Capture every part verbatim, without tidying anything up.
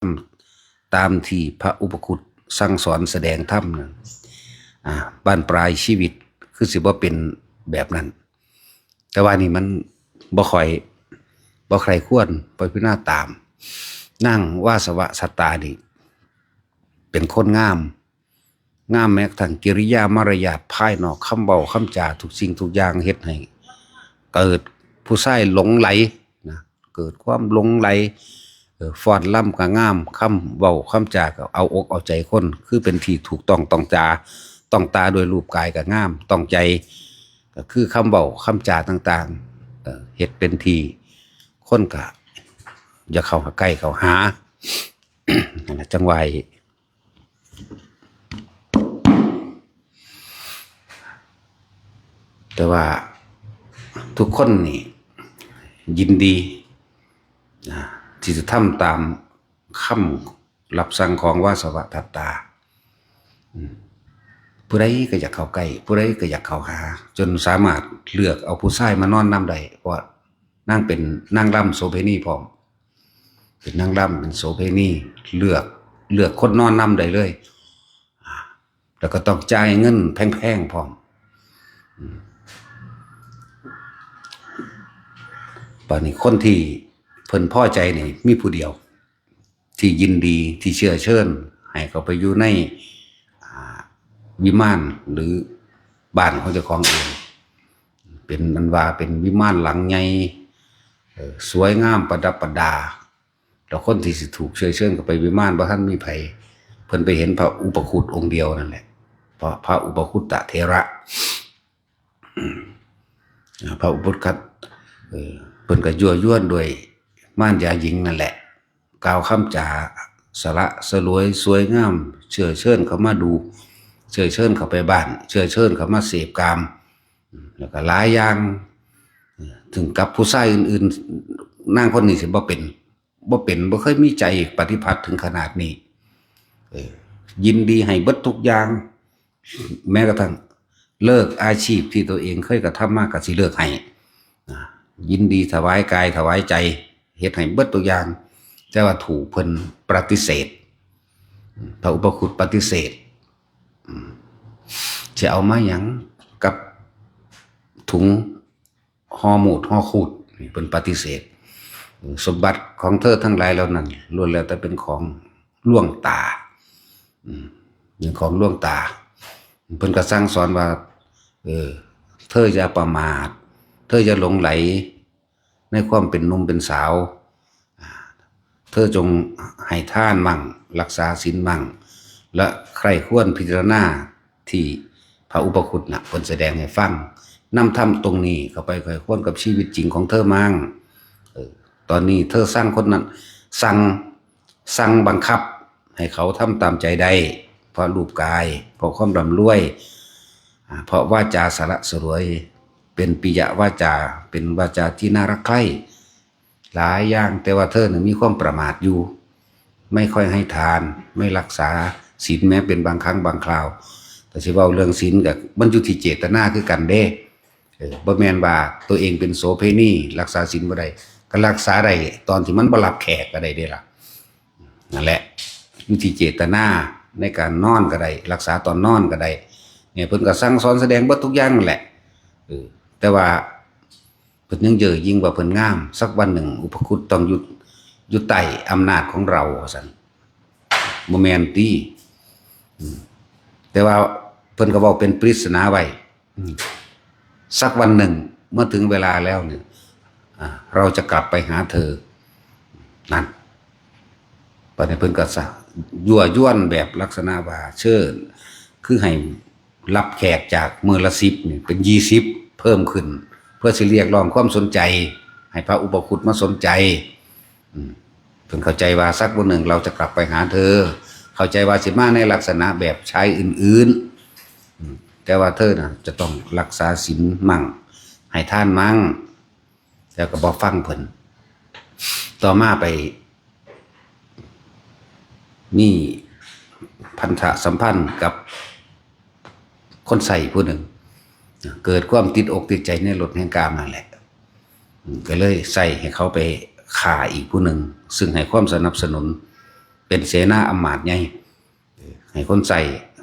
ำตามที่พระอุปคุตสั่งสอนแสดงธรรมนั้น อ่า บั้นปลายชีวิตคือสิบ่เป็นแบบนั้น แต่ว่านี่มันบ่ค่อย บ่ใคร่ควรไปพิจารณาตาม นางวาสวะสัตตานี่ เป็นคนงาม งามแม้กระทั่งกิริยามารยาทภายนอก คำเว้าคำจา ทุกสิ่งทุกอย่างเฮ็ดให้เกิดผู้ชายหลงใหลนะ เกิดความหลงใหล เอ่อ ฟ้อนรำก็งาม คำเว้าคำจาก็เอาอกเอาใจคน คือเป็นที่ถูกต้องต้องจา ต้องตาด้วยรูปกายก็งาม ต้องใจ ก็คือคำเว้าคำจาต่างๆ เอ่อ เฮ็ดเป็นที่ คนก็อยากเข้าใกล้เข้าหา นั่นล่ะจั่งว่า แต่ว่าทุกคนนี่ยินดีนะ ที่จะทำตามคำรับสั่งของวาสวะทัตตา อืม ผู้ใดก็อยากเข้าใกล้ ผู้ใดก็อยากเข้าหา จนสามารถเลือกเอาผู้ชายมานอนนำได้ เพราะนางเป็นนางรำโสเภณีพร้อม เป็นนางรำ เป็นโสเภณี เลือก เลือกคนนอนนำได้เลย อ่า แล้วก็ต้องจ่ายเงินแพงๆพร้อม อืม บาดนี้คนที่เพิ่นพอใจนี่มีผู้เดียว ที่ยินดี ที่เชื้อเชิญให้เขาไปอยู่ใน อ่า วิมานหรือบ้านของเจ้าของเอง เป็นอันว่าเป็นวิมานหลังใหญ่ เอ่อ สวยงามประดับประดา แล้วคนที่สิถูกเชื้อเชิญเข้าไปวิมานบ่ทันมีไผ เพิ่นไปเห็นพระอุปคุตองค์เดียวนั่นแหละ เพราะพระอุปคุตตะเถระ อ่า พระอุปคุต เอ่อ เพิ่นก็ยั่วยวนด้วยมารยาหญิงนั่นแหละ กล่าวคำจาสละสลวยสวยงาม เชื้อเชิญเขามาดู เชื้อเชิญเขาไปบ้าน เชื้อเชิญเขามาเสพกาม แล้วก็หลายอย่าง เอ่อ ถึงกับผู้ชายอื่นๆ นางคนนี้สิบ่เป็น บ่เป็น บ่เคยมีใจปฏิพัทธ์ถึงขนาดนี้ เออ ยินดีให้เบิดทุกอย่าง แม้กระทั่งเลิกอาชีพที่ตัวเองเคยกระทำมาก็สิเลิกให้ นะ ยินดีถวายกายถวายใจ เฮ็ดให้เบิดทุกอย่าง แต่ว่าถูกเพิ่นปฏิเสธ พระอุปคุตปฏิเสธ อืม จะเอามาหยังกับถุง ห่อมูดห่อคูด นี่เพิ่นปฏิเสธ สมบัติของเธอทั้งหลายเหล่านั้นล้วนแล้วแต่เป็นของลวงตา อืม เป็นของลวงตา เพิ่นก็สั่งสอนว่า เออ เธออย่าประมาท เธออย่าหลงใหลในความเป็นหนุ่มเป็นสาว อ่า เธอจงให้ทานมั่ง รักษาศีลมั่ง และใคร่ครวญพิจารณาที่พระอุปคุตน่ะเพิ่นแสดงให้ฟัง นำธรรมตรงนี้เข้าไปใคร่ครวญกับชีวิตจริงของเธอมั่ง เออ ตอนนี้เธอสั่งคนนั้น สั่ง สั่งบังคับให้เขาทำตามใจได้ เพราะรูปกาย เพราะความร่ำรวย อ่า เพราะวาจาสละสลวย เป็นปิยวาจา เป็นวาจาที่น่ารักใคร่ หลายอย่าง แต่ว่าเธอน่ะมีความประมาทอยู่ ไม่ค่อยให้ทาน ไม่รักษาศีลแม้เป็นบางครั้งบางคราว แต่สิเว้าเรื่องศีลก็มันอยู่ที่เจตนาคือกันเด้ เออ บ่แม่นว่าตัวเองเป็นโสเภณีรักษาศีลบ่ได้ ก็รักษาได้ตอนที่มันบ่รับแขกก็ได้เด้ล่ะ นั่นแหละ อยู่ที่เจตนาในการนอนก็ได้ รักษาตอนนอนก็ได้ เนี่ย เพิ่นก็สั่งสอนแสดงเบิดทุกอย่างนั่นแหละ เออ แต่ว่า เพิ่นยังเย้อหยิ่งว่าเพิ่นงาม สักวันหนึ่งอุปคุตต้องอยู่ อยู่ใต้อำนาจของเรา ว่าซั่น บ่แม่นติ อืม แต่ว่าเพิ่นก็เว้าเป็นปริศนาไว้ อืม สักวันหนึ่งเมื่อถึงเวลาแล้วเนี่ย อ่า เราจะกลับไปหาเธอ นั่น บัดนี้เพิ่นก็สะ ยั่วยวนแบบลักษณะว่าเชิญ คือให้รับแขกจากมื้อละสิบนี่เป็นยี่สิบเพิ่มขึ้น เพื่อสิเรียกร้องความสนใจ ให้พระอุปคุตมาสนใจ อืม เพิ่นเข้าใจว่าสักวันหนึ่งเราจะกลับไปหาเธอ เข้าใจว่าสิมาในลักษณะแบบชายอื่นๆ อืม แต่ว่าเธอน่ะจะต้องรักษาศีลมั่ง ให้ทานมั่ง แล้วก็บ่ฟังเพิ่น ต่อมาไปมีพันธะสัมพันธ์กับคนใช้ผู้หนึ่ง เกิดความติดอกติดใจในรสแห่งกามนั่นแหละ อืม ก็เลยใช้ให้เขาไปฆ่าอีกผู้หนึ่ง ซึ่งให้ความสนับสนุน เป็นเสนาอำมาตย์ใหญ่ ให้คนใส่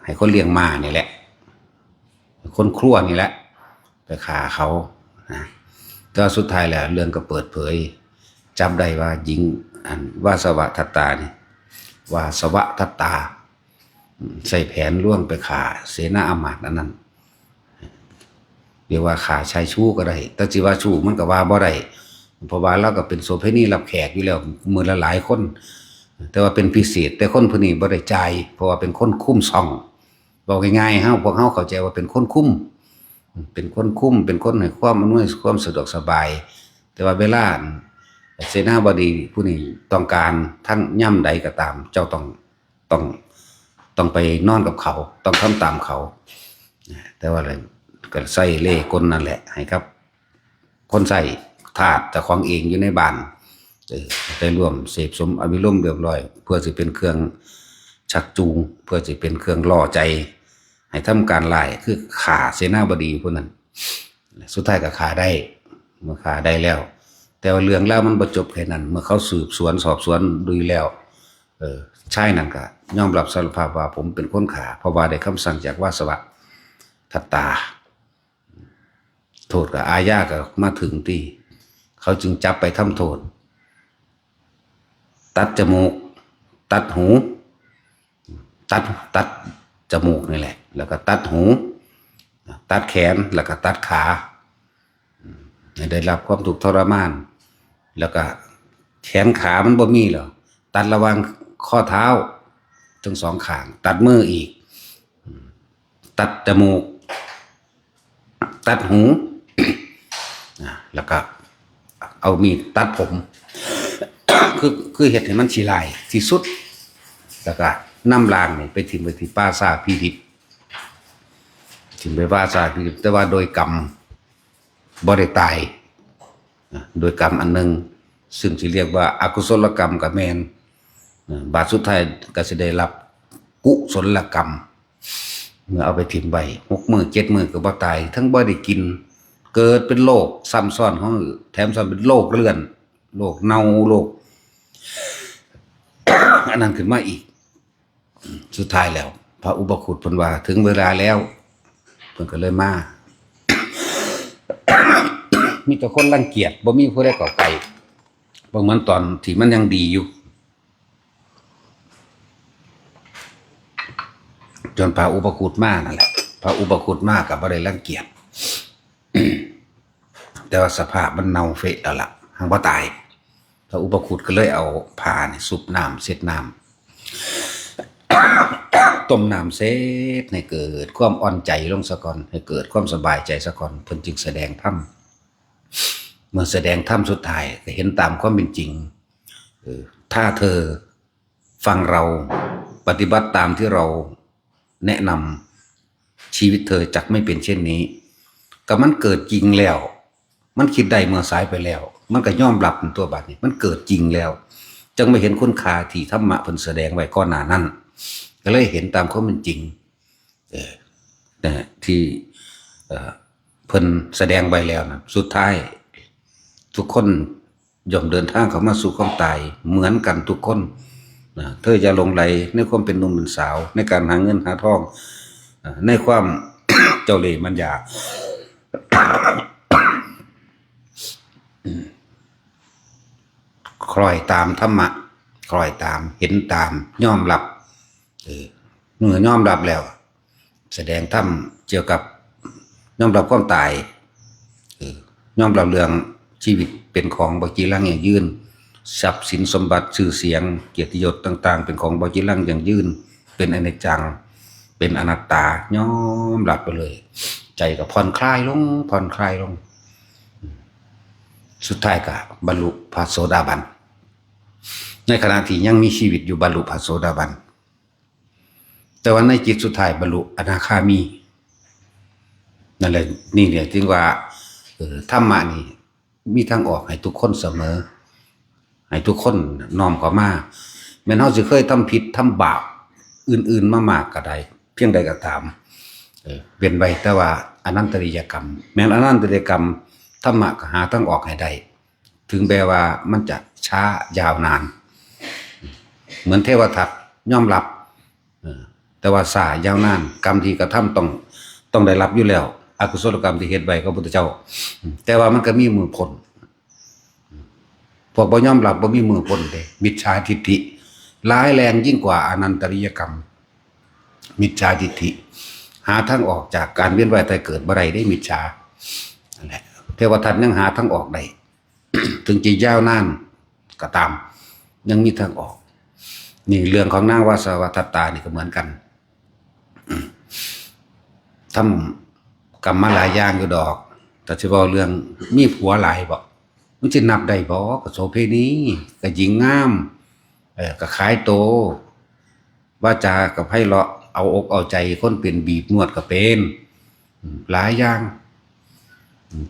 ให้คนเลี้ยงม้านี่แหละ คนครัวนี่แหละ ไปฆ่าเขานะ แต่ว่าสุดท้ายแล้วเรื่องก็เปิดเผย จับได้ว่าหญิงอันวาสวะทัตตานี่ วาสวะทัตตา ใส่แผนลวงไปฆ่าเสนาอำมาตย์อันนั้น เรียกว่าฆ่าชายชู้ก็ได้ แต่สิว่าชู้มันก็ว่าบ่ได้ เพราะว่าเราก็เป็นโสเภณีรับแขกอยู่แล้ว มื้อละหลายคน แต่ว่าเป็นพิเศษ แต่คนผู้นี้บ่ได้จ่าย เพราะว่าเป็นคนคุมช่อง เว้าง่ายๆ เฮา พวกเฮาเข้าใจว่าเป็นคนคุม เป็นคนคุม เป็นคนให้ความอำนวยความสะดวกสบาย แต่ว่าเวลาเสนาบดีผู้นี้ต้องการทั้งยามใดก็ตาม เจ้าต้อง ต้อง ต้องไปนอนกับเขา ต้องทำตามเขา แต่ว่าอะไร ก็ใส่เล่ห์กลนั่นแหละ ให้กับคนใส่ ทาสเจ้าของเองอยู่ในบ้าน เออ ได้ร่วมเสพสมอภิรมย์เรียบร้อย เพื่อสิเป็นเครื่องชักจูง เพื่อสิเป็นเครื่องล่อใจ ให้ทำการร้าย คือฆ่าเสนาบดีผู้นั้น สุดท้ายก็ฆ่าได้ เมื่อฆ่าได้แล้ว แต่ว่าเรื่องราวมันบ่จบแค่นั้น เมื่อเขาสืบสวนสอบสวนดูแล้ว เออ ชายนั้นก็ยอมรับสารภาพว่าผมเป็นคนฆ่า เพราะว่าได้คำสั่งจากวาสวะทัตตา โทษกับอาญาก็มาถึงที่ เขาจึงจับไปทำโทษ ตัดจมูก ตัดหู ตัด ตัดจมูกนี่แหละ แล้วก็ตัดหู ตัดแขน แล้วก็ตัดขา อืม ให้ได้รับความทุกข์ทรมาน แล้วก็แขนขามันบ่มีเหรอ ตัดระหว่างข้อเท้าทั้งสองข้าง ตัดมืออีก อืม ตัดจมูก ตัดหู อ่า แล้วก็เอามีดตัดผม คือ คือเฮ็ดให้มันขี้ร้ายที่สุด แล้วก็นำร่างนี่ไปถิ่มไว้ที่ป่าช้าผีดิบ ถิ่มไปป่าช้าผีดิบ แต่ว่าโดยกรรมบ่ได้ตาย อ่ะ โดยกรรมอันหนึ่ง ซึ่งสิเรียกว่าอกุศลกรรมก็แม่น อ่ะ บาดสุดท้ายก็สิได้รับกุศลกรรม เมื่อเอาไปถิ่มไว้ หกมื้อ เจ็ดมื้อก็บ่ตาย ทั้งบ่ได้กิน เกิดเป็นโรคซ้ำซ้อนของ แถมซ้ำเป็นโรคเรื้อน โรคเน่า โรค อันนั้นขึ้นมาอีก สุดท้ายแล้ว พระอุปคุตเพิ่นว่าถึงเวลาแล้ว เพิ่นก็เลยมา มีแต่คนรังเกียจ บ่มีผู้ใดเข้าใกล้ บ่เหมือนตอนที่มันยังดีอยู่ จนพระอุปคุตมานั่นแหละ พระอุปคุตมาก็บ่ได้รังเกียจ แต่ว่าสภาพมันเน่าเฟะแล้วล่ะ หังบ่ตาย พระอุปคุตก็เลยเอาผ้านี่ซุบน้ำ เช็ดน้ำ ต้มน้ำเช็ดให้เกิดความอ่อนใจลงซะก่อน ให้เกิดความสบายใจซะก่อน เพิ่นจึงแสดงธรรม เมื่อแสดงธรรมสุดท้ายก็เห็นตามความเป็นจริง เออ ถ้าเธอฟังเรา ปฏิบัติตามที่เราแนะนำ ชีวิตเธอจักไม่เป็นเช่นนี้ ก็มันเกิดจริงแล้ว มันคิดได้เมื่อสายไปแล้ว มันก็ยอมรับในตัวบัดนี้ มันเกิดจริงแล้ว จังมาเห็นคุณค่าที่ธรรมะเพิ่นแสดงไว้ก่อนหน้านั้น ก็เลยเห็นตามความเป็นจริง เออ นะฮะ ที่ เอ่อ เพิ่นแสดงไว้แล้วนะ สุดท้าย ทุกคนย่อมเดินทางเข้ามาสู่ความตายเหมือนกันทุกคนนะ เธออย่าหลงใหลในความเป็นหนุ่มเป็นสาว ในการหาเงินหาทอง อ่า ในความ เจ้าเล่ห์มันยา คล้อยตามธรรมะ คล้อยตาม เห็นตาม ยอมรับ เออ เมื่อยอมรับแล้ว แสดงธรรมเกี่ยวกับยอมรับความตาย เออ ยอมรับเรื่องชีวิตเป็นของบ่จีรังยั่งยืน ทรัพย์สินสมบัติชื่อเสียงเกียรติยศต่างๆ เป็นของบ่จีรังยั่งยืน เป็นอนิจจัง เป็นอนัตตา ยอมรับไปเลย ใจก็ผ่อนคลายลง ผ่อนคลายลง สุดท้ายก็บรรลุพระโสดาบัน ในขณะที่ยังมีชีวิตอยู่บรรลุพระโสดาบัน แต่ว่าในจิตสุดท้ายบรรลุอนาคามี นั่นแหละ นี่เนี่ยจึงว่า เออ ธรรมะนี่มีทางออกให้ทุกคนเสมอ ให้ทุกคนน้อมเข้ามา แม้นเฮาสิเคยทำผิดทำบาปอื่นๆมามากก็ได้ เพียงใดก็ตาม เออ เว้นไว้แต่ว่าอนันตริยกรรม แม้นอนันตริยกรรม ธรรมะก็หาทางออกให้ได้ ถึงแม้ว่ามันจะช้ายาวนาน เหมือนเทวทัตยอมรับ เออ แต่ว่าช้ายาวนาน กรรมที่กระทำต้อง ต้องได้รับอยู่แล้ว อกุศลกรรมที่เฮ็ดไว้กับพุทธเจ้า แต่ว่ามันก็มีมื้อพ้น พวกบ่ยอมรับบ่มีมื้อพ้นเด้ มิจฉาทิฏฐิ ร้ายแรงยิ่งกว่าอานันตริยกรรม มิจฉาทิฏฐิ หาทางออกจากการเวียนว่ายตายเกิดบ่ได้เด้ มิจฉา นั่นแหละ เทวทัตยังหาทางออกได้ ถึงจะยาวนานก็ตาม ยังมีทางออก นี่เรื่องของนางวาสวัฏฏานี่ก็เหมือนกัน ทำกรรมมาหลายอย่างอยู่ดอก แต่สิเว้าเรื่องมีผัวหลายบ่ มันสินับได้บ่ ก็โสเภณี ก็หญิงงาม เออ ก็ขายโต วาจาก็ไพเราะ เอาอกเอาใจคนเป็น บีบนวดก็เป็น อืม หลายอย่าง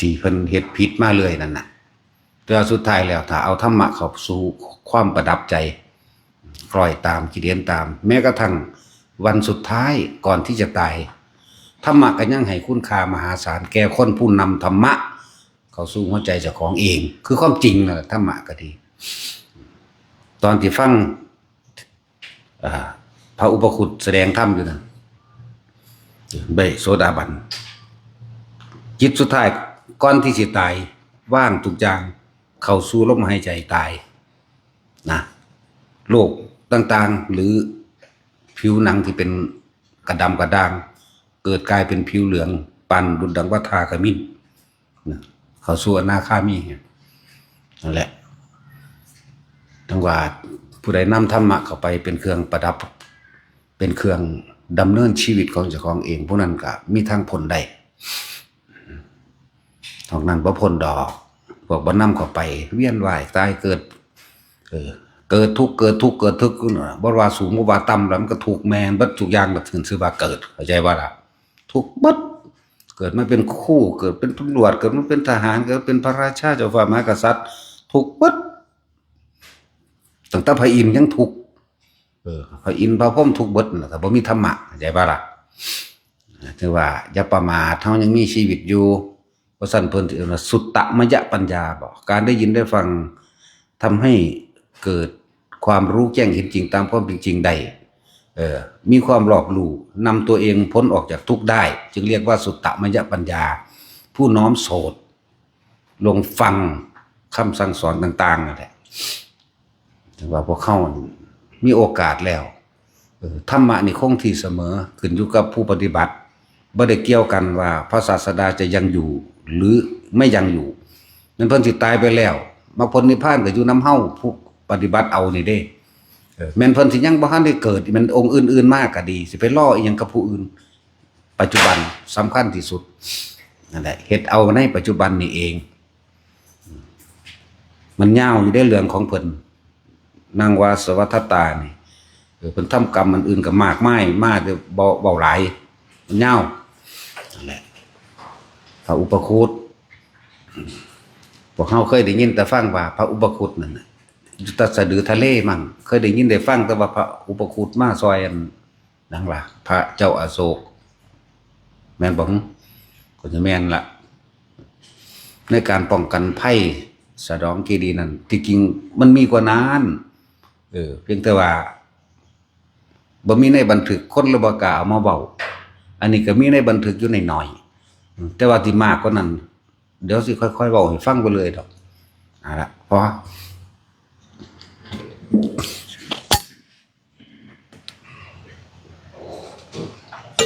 ที่เพิ่นเฮ็ดผิดมาเรื่อยนั่นน่ะ แต่ว่าสุดท้ายแล้ว ถ้าเอาธรรมะเข้าสู่ความประดับใจ คล้อยตาม คิดเห็นตาม แม้กระทั่งวันสุดท้ายก่อนที่จะตาย ธรรมะก็ยังให้คุณค่ามหาศาลแก่คนผู้นำธรรมะ เข้าสู่หัวใจเจ้าของเอง คือความจริงนั่นแหละ ธรรมะก็ดี ตอนที่ฟัง อ่า พระอุปคุตแสดงธรรมอยู่นั่น ได้โสดาบัน จิตสุดท้ายก่อนที่สิตาย ว่างทุกอย่าง เข้าสู่ลมหายใจตาย นะ โรคต่างๆ หรือผิวหนังที่เป็นกระดำกระด่าง เกิดกลายเป็นผิวเหลือง ปานดุจดังว่าทาขมิ้น นะ เข้าสู่อนาคามี นั่นแหละ ทั้งว่าผู้ใดนำธรรมะเข้าไปเป็นเครื่องประดับ เป็นเครื่องดำเนินชีวิตของเจ้าของเอง ผู้นั้นก็มีทางพ้นได้ นอกนั้นบ่พ้นดอก พวกบ่นำเข้าไป เวียนว่ายตายเกิด เออ เกิดทุกข์ เกิดทุกข์ เกิดทุกข์อยู่นั่นล่ะ บ่ว่าสูง บ่ว่าต่ำ แล้วมันก็ทุกข์แม่นเบิดทุกอย่าง ก็ถือว่าเกิด เข้าใจบ่ล่ะ ทุกข์เบิด เกิดมาเป็นครู เกิดเป็นตำรวจ เกิดมาเป็นทหาร เกิดเป็นพระราชา เจ้าฟ้ามหากษัตริย์ ทุกข์เบิด ตั้งแต่พระอินทร์ยังทุกข์ เออ พระอินทร์พระพรหมทุกข์เบิดนั่นล่ะ ถ้าบ่มีธรรมะ เข้าใจบ่ล่ะ ถือว่าอย่าประมาท เฮายังมีชีวิตอยู่ เพราะฉะนั้นเพิ่นสิเอิ้นว่าสุตตมยปัญญา บอก การได้ยินได้ฟัง ทำให้เกิดความรู้แจ้งเห็นจริงตามความเป็นจริงได้ เออ มีความรอบรู้ นำตัวเองพ้นออกจากทุกข์ได้ จึงเรียกว่าสุตตมยปัญญา ผู้น้อมโสต ลงฟังคำสั่งสอนต่างๆ นั่นแหละ ถือว่าพวกเฮามีโอกาสแล้ว เออ ธรรมะนี่คงที่เสมอ ขึ้นอยู่กับผู้ปฏิบัติ บ่ได้เกี่ยวกันว่าพระศาสดาจะยังอยู่หรือไม่ยังอยู่ แม่นเพิ่นสิตายไปแล้ว มรรคผลนิพพานก็อยู่นำเฮาผู้ปฏิบัติเอานี่เด้ เออ แม่นเพิ่นสิยังบ่ทันได้เกิด แม่นองค์อื่นๆ มาก็ดี สิไปรออีหยังกับผู้อื่น ปัจจุบันสำคัญที่สุด นั่นแหละ เฮ็ดเอาในปัจจุบันนี่เอง มันยาวอยู่เด้เรื่องของเพิ่น นางวาสวัฏฏานี่ เออ เพิ่นทำกรรมอันอื่นก็มากมาย มาแต่บ่เว้าหลาย มันยาว นั่นแหละ พระอุปคุต พวกเฮาเคยได้ยินแต่ฟังว่าพระอุปคุตนั่นน่ะ อยู่แต่สะดือทะเลมั้ง เคยได้ยินได้ฟังแต่ว่าพระอุปคุตมาซอยอัน หยังล่ะ พระเจ้าอโศก แม่นบ่ ก็จะแม่นละ ในการป้องกันภัยสะดองคีรีนั่น ที่จริงมันมีกว่านั้น เออ เพียงแต่ว่าบ่มีในบันทึก คนเลยบ่กล้าเอามาเว้า อันนี้ก็มีในบันทึกอยู่หน่อยๆ แต่ว่าที่มากกว่านั้น เดี๋ยวสิค่อยๆ เว้าให้ฟังไปเลยดอก เอาละ พอ